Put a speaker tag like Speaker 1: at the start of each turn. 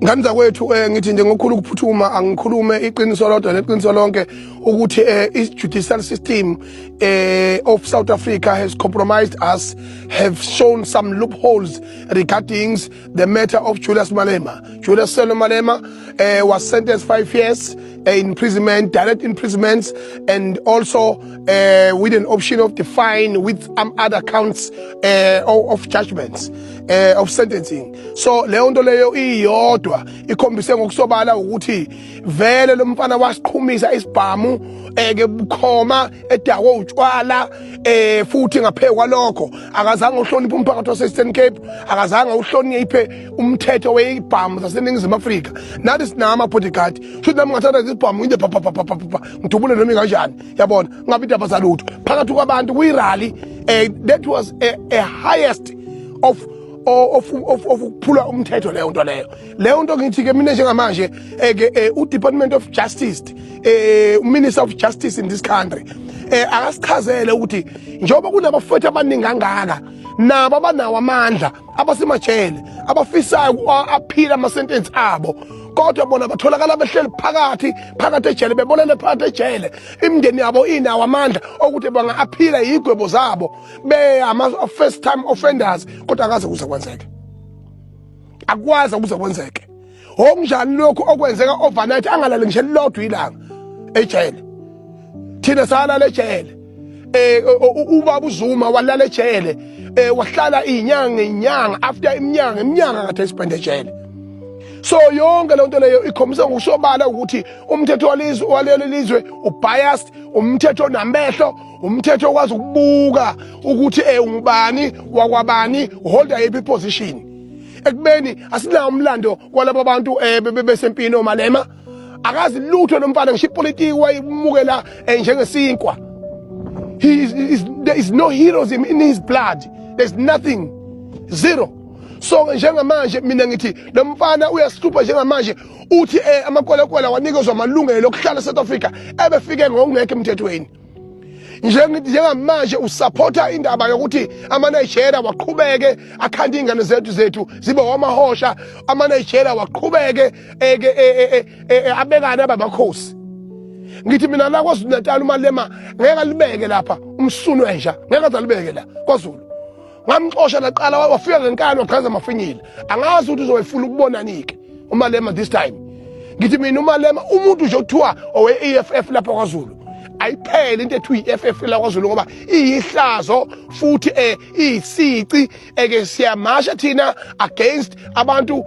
Speaker 1: Ngane zakwethu, ngithi nje ngokukhulu ukuphuthuma angikhulume iqiniso lodwa neqiniso lonke ukuthi i-judicial system of South Africa has compromised us, have shown some loopholes regarding the matter of Julius Malema. Julius Sello Malema was sentenced 5 years imprisonment, direct imprisonment, and also with an option of the fine with some other counts of judgments of sentencing. So leyo nto leyo iyodwa ikhombise ngokusobala ukuthi vele lo mfana wasiqhumisa isibhamu eke bukhoma edakwe utshwala, futhi ngaphezu kwalokho akazange uhloniphe umphakathi wase-Eastern Cape, akazange uhloniphe umthetho wezibhamu zaseNingizimu Afrika. Nathi sinawo ama-bodyguard, shuthi nami ngathatha isibhamu ngide pa pa pa pa pa pa, ngidubule noma kanjani, yabona, ngabe indaba zalutho phakathi kwabantu kwi-rally. That was a highest of ukuphula umthetho leyo nto leyo. Leyo nto ngithi ke mina njengamanje ke u-Department of Justice, Minister of Justice in this country, akasichazele ukuthi njengoba kunabafethu abaningi kangaka nabo abanawo amandla abasemajele abafisayo aphila ama-sentence abo, kodwa bona batholakala behleli phakathi phakathi ejele, bebolele phakathi ejele, imindeni yabo inawo amandla okuthi banga-aphila yigwebo zabo be ama-first time offenders, kodwa akaze kuze kwenzeke, akwazi ukuze kwenzeke. Okunjani lokhu okwenzeka overnight, angalali ngisho elilodwa ilanga ejele? Thina salala ejele, ubaba uZuma walala ejele, wahlala inyanga inyanga after iminyaka iminyaka kade e-spend ejele. So yonke le nto leyo ikhombisa ngokusobala ukuthi umthetho walizwe walelo lizwe u-biased, umthetho onamehlo, umthetho okwazi ukubuka ukuthi ungubani wakwabani, holder yiphi position, ekubeni asinawo umlando walabo bantu besempini. OMalema akazi lutho lo mfana, ngisho ipolitiki wayimukela njengesinkwa. He is, is there is no heroism in his blood, there's nothing, zero. So njengamanje mina ngithi lo mfana uyasihlupha njengamanje. Uthi amakwelakwela wanikezwa amalungelo okuhlala eSouth Africa ebefike ngokungekho emthethweni. Njengamanje usupporta indaba yokuthi ama-Nigeria waqhubeke akhanda iy'ngane zethu zibe wamahosha, ama-Nigeria waqhubeke eke abekane abamakhosi. Ngithi mina la KwaZulu Natal uMalema ngeke alibeke lapha umsunu wenja, ngeke aze alibeke la KwaZulu. Ngamxosha laqala wafika ngenkani, waqhaza amafinyila. Angazi ukuthi uzoyifuna ukubonani-ke uMalema this time. Ngithi mina uMalema umuntu nje okuthiwa owe-EFF lapha KwaZulu, ayiphele into ethiwa i-EFF la KwaZulu ngoba iyihlazo futhi iyisici. Eke siyamasha thina against abantu.